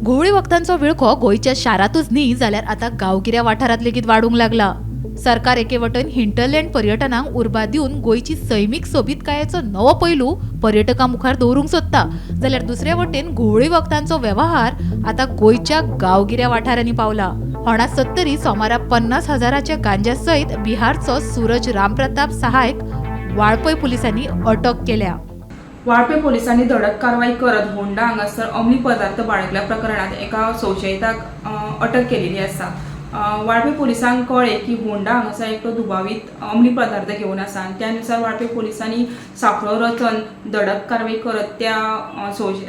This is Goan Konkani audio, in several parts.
घुंवळी वखदांचो विळखो गोंयच्या शारांतूच न्ही जाल्यार आतां गांवगिऱ्या वाठारांत लेगीत वाडूंक लागला. सरकार एके वटेन हिंटरलँड पर्यटनाक उर्बा दिवन गोंयची सैमीक सोबीतकायेचो नवो पैलू पर्यटकां मुखार दवरूंक सोदता, जाल्यार दुसरे वटेन घुंवळी वखदांचो वेव्हार आतां गोंयच्या गांवगिऱ्या वाठारांनी पावला. होणा सत्तरी सोमारा 50,000च्या गांजा सयत बिहारचो सूरज रामप्रताप सहायक वाळपय पुलिसांनी अटक केल्या. वाळपय पोलिसांनी धडक कारवाय करत होंडा हांगासर अंमली पदार्थ बाळगल्या प्रकरणात एका संशयिताक अटक केलेली आसा. वाळपय पोलिसांक कळ्ळें की होंडा हांगासर एकटो दुबावीत अंमली पदार्थ घेवन आसा आनी त्या नुसार वाळपय पोलिसांनी सांपळो रचन धडक कारवाय करत त्या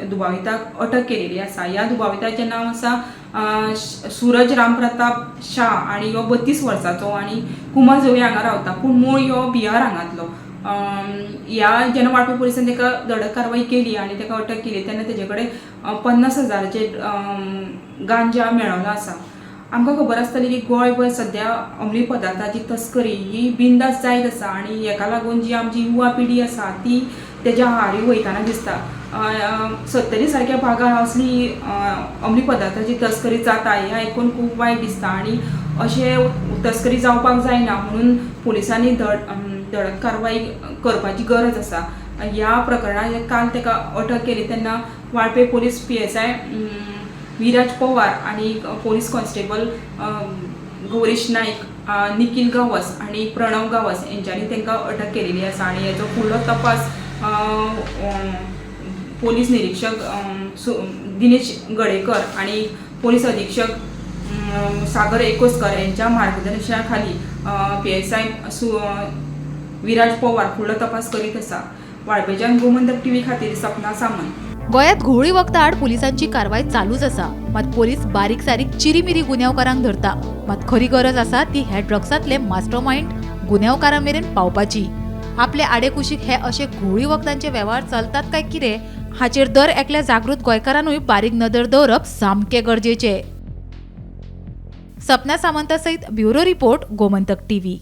दुबाविताक अटक केलेली आसा. ह्या दुबाविताचें नांव आसा सूरज रामप्रताप शाह आनी ह्यो 32 वर्साचो आनी कुमारजुंवें हांगा रावता, पूण मूळ ह्यो बिहार हांगांतलो. ह्या जेन्ना वाळपय पोलिसान ताका धडक कारवाय केली आनी ताका अटक केली तेन्ना तेजे कडेन 50,000चे गांजा मेळोलो आसा. आमकां खबर आसतली की गोंयभर सद्या अंमली पदार्थाची तस्करी ही बिंदास जायत आसा आनी हेका लागून जी आमची युवा पिढी आसा ती तेज्या आहारी वयतना दिसता. सत्तरी सारक्या भागार असली अंमली पदार्थाची तस्करी जाता हें आयकून खूब वायट दिसता आनी अशें तस्करी जावपाक जायना म्हणून पोलिसांनी धडक कारवाय करपाची गरज आसा. ह्या प्रकरणांत काल ताका अटक केली तेन्ना Valpoi police PSI Viraj Pawar आनी पोलीस कॉन्स्टेबल गौरीश नाईक, निखील गांवस आनी प्रणव गांवस हेंच्यांनी तांकां अटक केलेली आसा आनी हेचो फुडलो तपास पोलीस निरिक्षक दिनेश गडेकर आनी पोलीस अधीक्षक सागर एकोसकर यांच्या मार्गदर्शना खाली PSI Viraj Pawar फुडलो तपास करीत आसा. वाळपयच्यान गोमंतक टीव्ही खातीर सपना सामंत. गोंयांत घुंवळी वखदां आड पुलिसांची कारवाय चालूच आसा, मात पोलीस बारीक सारीक चिरीमिरी गुन्यांवकारांक धरता. मात खरी गरज आसा ती ह्या ड्रग्सांतले मास्टरमायंड गुन्यांवकारां मेरेन पावपाची. आपले आडेकुशीक हे अशे घुंवळी वखदांचे वेव्हार चलतात काय कितें हाचेर दर एकल्या जागृत गोंयकारानूय बारीक नदर दवरप सामकें गरजेचें. सपना सामंता सयत ब्युरो रिपोर्ट, गोमंतक टीव्ही.